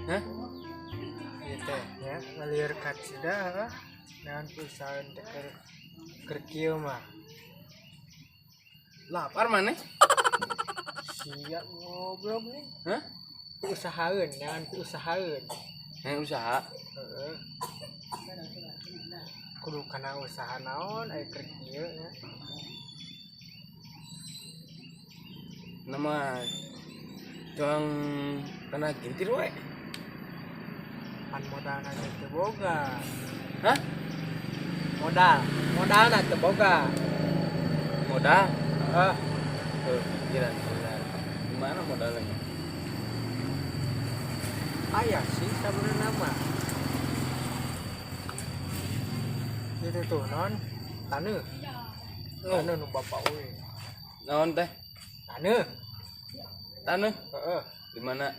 Hah? Ieu teh nya ngalieur kacida heuh. Naon perusahaan teh keur keur kieu mah. Lapar mana? Siap ngobrol nih. Hah? Usahaeun, jangan usahaeun. Yang usaha. Heeh. Kudu kana usaha naon aya keur kieu nya. Nama tuang kena gintir we. Pan modalna teu boga. Hah? Modal, modalna teu boga. Modal? Heeh. Tuh, pikiran modal. Gimana modalnya? Aya sih sabenerna mah. Itu tuh non taneuh. Taneuh nu bapak we. Naon teh? Taneuh. Taneuh. Heeh. Di mana?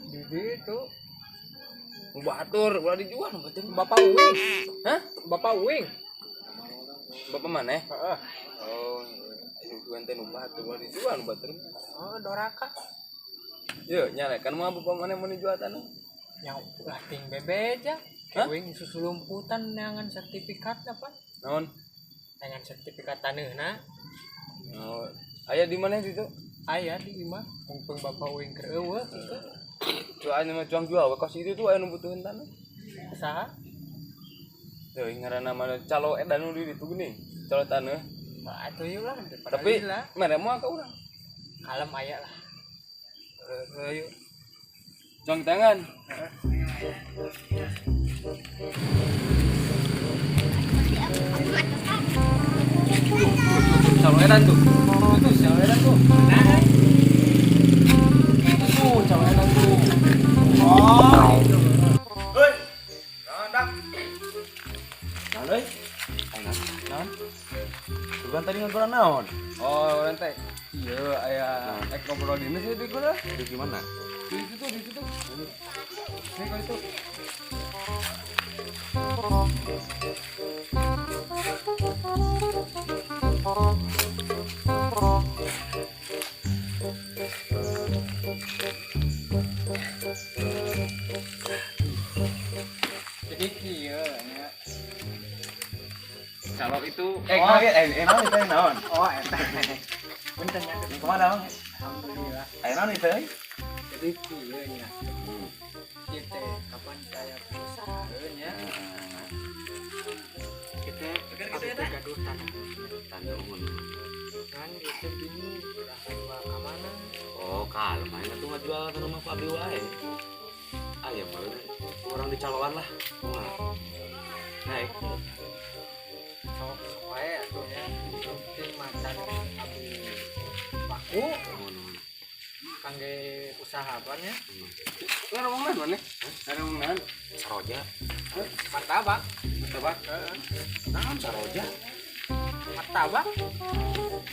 Di ditu Batur, ulah dijual batur. Bapak Uing. Hah? Bapak Uing. Bapak mana? Heeh. Oh, ini jual teh nu batur, ulah dijual nu batur. Oh, doraka. Yo, nyalekan mah bapak mana mau dijual tanah? Yang ulah ting bebeja. Hah? Uing susulumputan neangan sertifikat apa? Naon? Neangan sertifikat taneuhna. Oh, aya di mana itu? Aya di imah mumpung bapak Uing keur eueuh kitu. Cuan mah cuang jual we kos itu tuh aya nu butuheun tanah. Saha? Tuh ngaranna mah calo edan nu di ditu geuning. Calo taneuh. Nah, atuh ieu lah daripada Tapi lah. mere moal ka urang. Kalem aya lah. Ayo. Cuang tangan. Calo edan tuh. Itu tuh calo edan tuh. Nah, Itu tuh calo edan tuh. oh, itu. Hei. Naon dak? Naon euy? Naon? Bukan tadi ngobrol naon? Oh, urang teh. Iya, aya ek ngobrol dinas ya di gua. Di gimana? Di itu tuh, di itu tuh. Ini kalau itu. Jadi kieu nya. Kalau itu Oh, naon itu naon? Oh, eta. Punten nya. Ini kemana, Bang? Alhamdulillah. Aya naon itu euy? Jadi kieu nya. Ieu teh kapan saya perusahaan nya. Kita abdi teh gaduh tanah. Taneuh. Kan itu bingung ulah jual ka mana. Oh, kalem aing atuh ngajual tanah mah ku abdi wae. Aya mah orang di caloan lah. Kumaha? Naik. Sok sok wae atuh nya. Penting mah tanah abdi laku Nuhun. kangge usaha apa nya? Ngomong naon mana? Ngomong naon? Saroja. Martabak. Martabak. Heeh. Naon saroja? Martabak.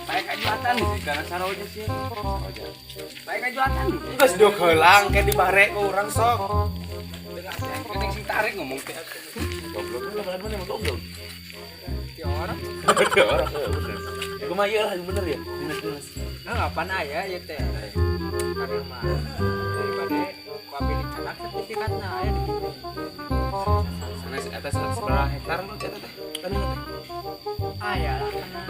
Baik kajuatan sih karena saroja sih. Saroja. Baik kajuatan. Geus dieu heulang ke dibare ku urang sok. Keting sing tarik ngomong teh. Goblok lu lebaran mana emang goblok. Ti orang. Ada orang bener. Ya kumaha ieu lah bener ya. Dinas-dinas. Nah, apaan aya ieu teh? Karena mah daripada ku abdi dicanak sertifikatna aya di ditu. Sanes eta sabaraha hektar lu eta teh? Tanah teh. Aya lah kana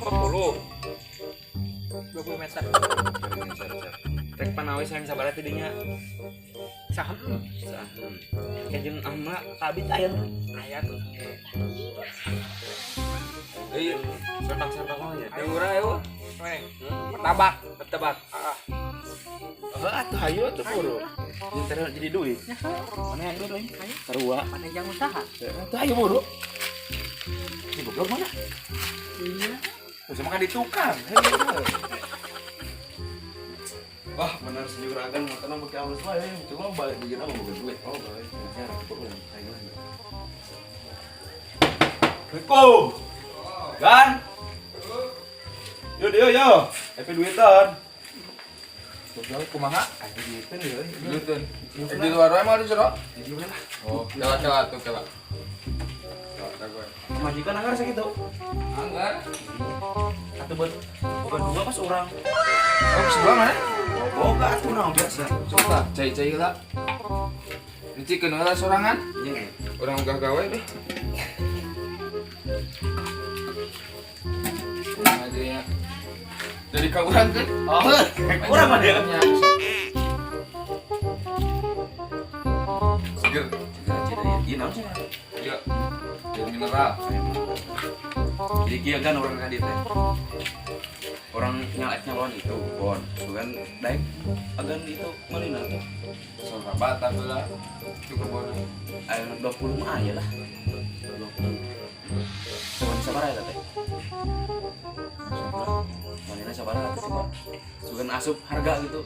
40. 20 meter. Rek panawe sayang sabaraha teh dinya? Sahem Sahem. Kayak jeung ama kabit aya nu. aya tuh. Ayo, Serpak-serpak mah nya. yang urang ayo. Weh, martabak. Martabak. Ah, Heeh atuh hayu atuh buru. Jeung teh jadi duit. Mana yang duit lain? Sarua. mana yang usaha? Atuh hayu buru. Ini goblok mana? Iya. Bisa makan di tukang. Wah, bener sejuragan mau tenang pakai alus wae, cuma balik bikin apa bukan duit. Oh, balik. Ya, aku ayo lah. Assalamualaikum. Gan. Yo yo yo. Happy duitan. Goblok kumaha? Happy duitan yo. Duitun. Di luar wae mah di jero. Di mana lah? Oh, kela-kela tuh kela. Kela gue. Majikan anggar sakitu. Anggar. Atau buat bukan dua pas orang. Oh, sebelah mana? Boga atuh naon biasa. Coba cai-cai lah. Ngicikeun heula sorangan. Iya. Urang ogah gawe deh. Aja ya. Jadi ka urang kan? Oh, urang mah dia. Ya. Seger. Iya naon sih? Iya. Jadi mineral. Jadi kieu kan urang ka dieu teh. Orang nyalek nyalon itu bon, sugan daek agan itu meulina tuh. Sabaraha batang heula. Cukup bon. Aya 20 mah aya lah. 20. Cuman sabaraha eta teh? Manehna sabaraha teh coba? Sugan asup harga gitu.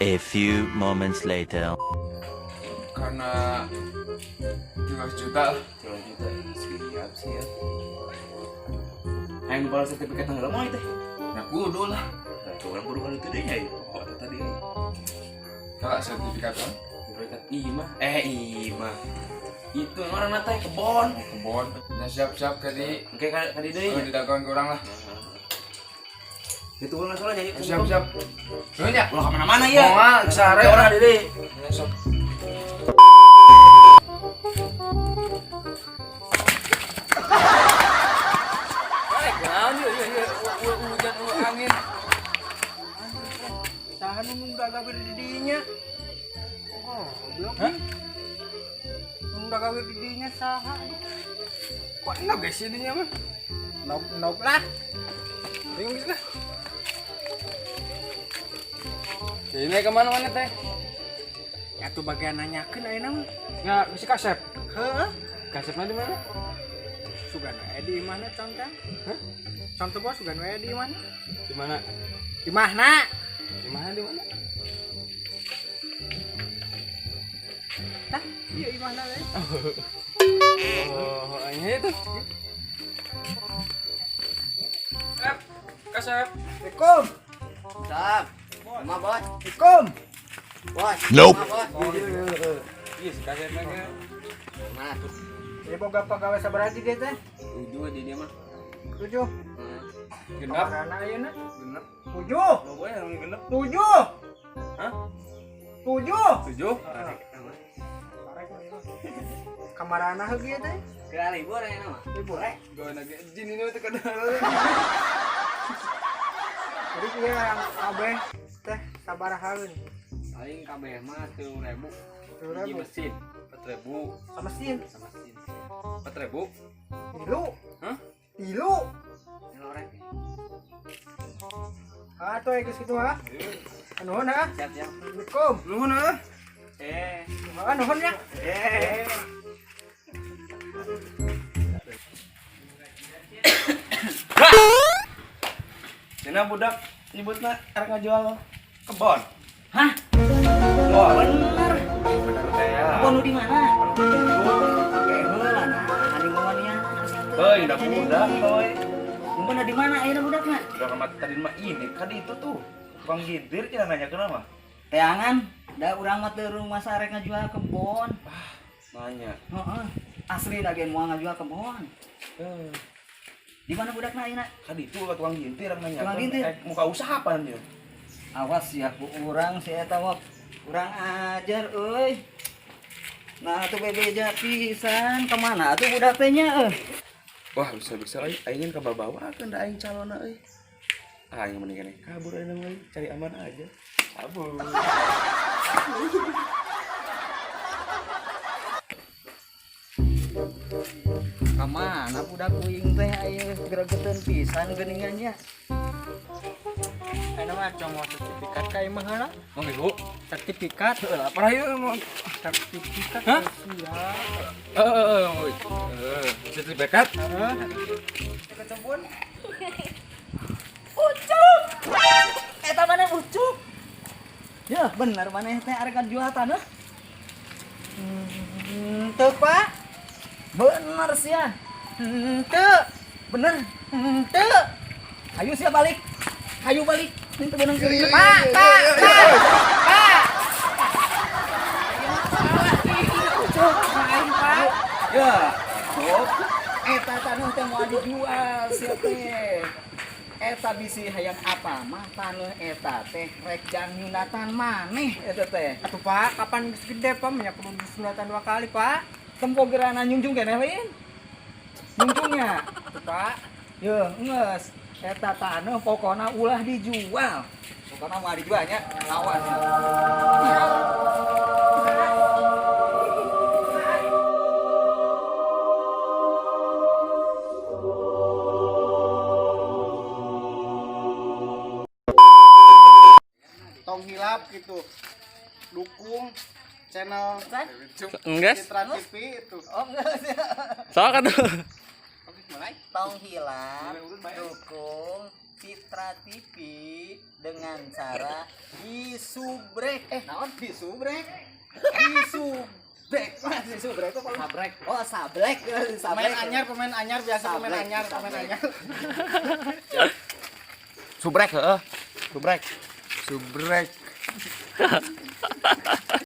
A few moments later. Karena 3 juta lah. 3 juta. Siap siap. Hayang balas sertifikat tanggal mah teh. Nah kudu lah. Nah, itu orang kudu kali itu deh ya. Oh, eta tadi. Kalau sertifikat kan? Sertifikat imah. Imah. Itu orang teh kebon. Kebon. Nah siap-siap ke di Oke, kali deui. oh, didagoan ke orang lah. Itu orang soalnya jadi Siap-siap. Nuhun ya. Ulah kemana-mana ya. Moal sare Orang di deui. Ya, sok. Naon ieu ieu ieu hujan angin. Saha nu gawe di dinya? Oh, goblok. Hah? Nu gawe di dinya saha? Kok enak guys ininya mah? Nog-nog lah. Bingung geus lah. Ini kemana mana teh? Ya tuh bagian nanyakeun ayeuna mah. Ya, si kasep. Heeh. Kasepnya di mana? Sugan we di mana contoh? Hah? Contoh bos sugan we di mana? Di mana? Di mana? Di mana di mana? Tah, iya di mana we? Oh, ini itu. Kasep. Assalamualaikum. Salam. Ma bos. Assalamualaikum. Bos. Nope. Ma bos. Iya, si kasepnya ke. Mana tuh? Jadi boga pagawe sabaraha di dieu teh? 7 aja dia mah. 7. Genap. Kamarana ayeuna? Genep. 7. Lo yang genep. 7. Hah? 7. 7. Kamarana heuh ieu teh? Kira libur ya nama. Libur eh. Gue nage jin ini tuh kadang. Jadi ieu yang kabeh teh sabaraha Paling kabeh mah 3.000. 3.000. Hiji mesin 4.000. Sama mesin. Sama mesin. 4.000. 3. Hah? 3. Lorek. Ah, tuh geus kitu ha. Nuhun ha. Siap siap. Assalamualaikum. Nuhun ah. Eh. Ah, nuhun ya. Eh. Cenah budak nyebutna arek ngajual kebon. Hah? Wah, Bener. bener teh ya. Kebon lu di mana? Kayak heula nah, di mana Heuy, udah budak euy. Mana di mana ayeuna budakna? Udah kemati tadi mah ini kan itu tuh. Tukang gintir cenah nanya kenapa? Teangan, da urang mah teu rumah sarek ngajual kebon. Nanya. Heeh. Asli lagi moal ngajual kebon. Eh, Di mana budakna ayeuna? kan itu ke tukang gintir yang nanya. Tukang gintir? Eh, muka usaha apa anjir? Awas ya ku urang si eta mah kurang ajar euy. Nah atuh bebeja pisan kemana atuh budak teh nya euy. Wah, bisa-bisa euy aing kababawa da aing calonna euy. Aing mending keneh kabur aing mah euy, cari aman aja. Kabur. Kamana budak kuing teh aya gregeteun pisan geuningan nya. Ayeuna mah cong mau sertifikat ka imah heula. Mau ibu? Sertifikat. Lapar ayo mau. Sertifikat. Hah? Siap. Sertifikat. Heeh. Kecebun. Ucuk. Eta maneh ucuk. Ya bener maneh teh arek ngajual tanah. Henteu, Pak. Bener sia. Henteu. Bener. Henteu. Ayo sia balik. Ayo balik. Ini teu beunang serius. Pak, Pak, Pak. Pak. Ucuk. Aing, Pak. Ya. Cuk. Eta tanah teh moal dijual sia teh. Eta bisi hayang apa mah taneuh eta teh rek jang nyunatan maneh eta teh. Atuh Pak, kapan geus gede Pak nya kudu disunatan dua kali Pak. Tempo gerana nyungjung keneh lain. Nyungjungnya. Atuh Pak. Yeuh, geus. Eta taneuh pokona ulah dijual. Pokona moal dijual nya. Awas. Tong hilap gitu, dukung channel Enggak. Citra TV itu. Oh, geus. Sok atuh. Oke, mulai. Tong hilap dukung Citra TV dengan cara disubrek. Eh, naon disubrek? Disubrek. Mas, disubrek itu apa? Sabrek. Oh, sablek. Sablek. Pemain anyar biasa pemain Sablek, anyar, pemain sablek. anyar. Subrek heeh. Subrek. Subrek.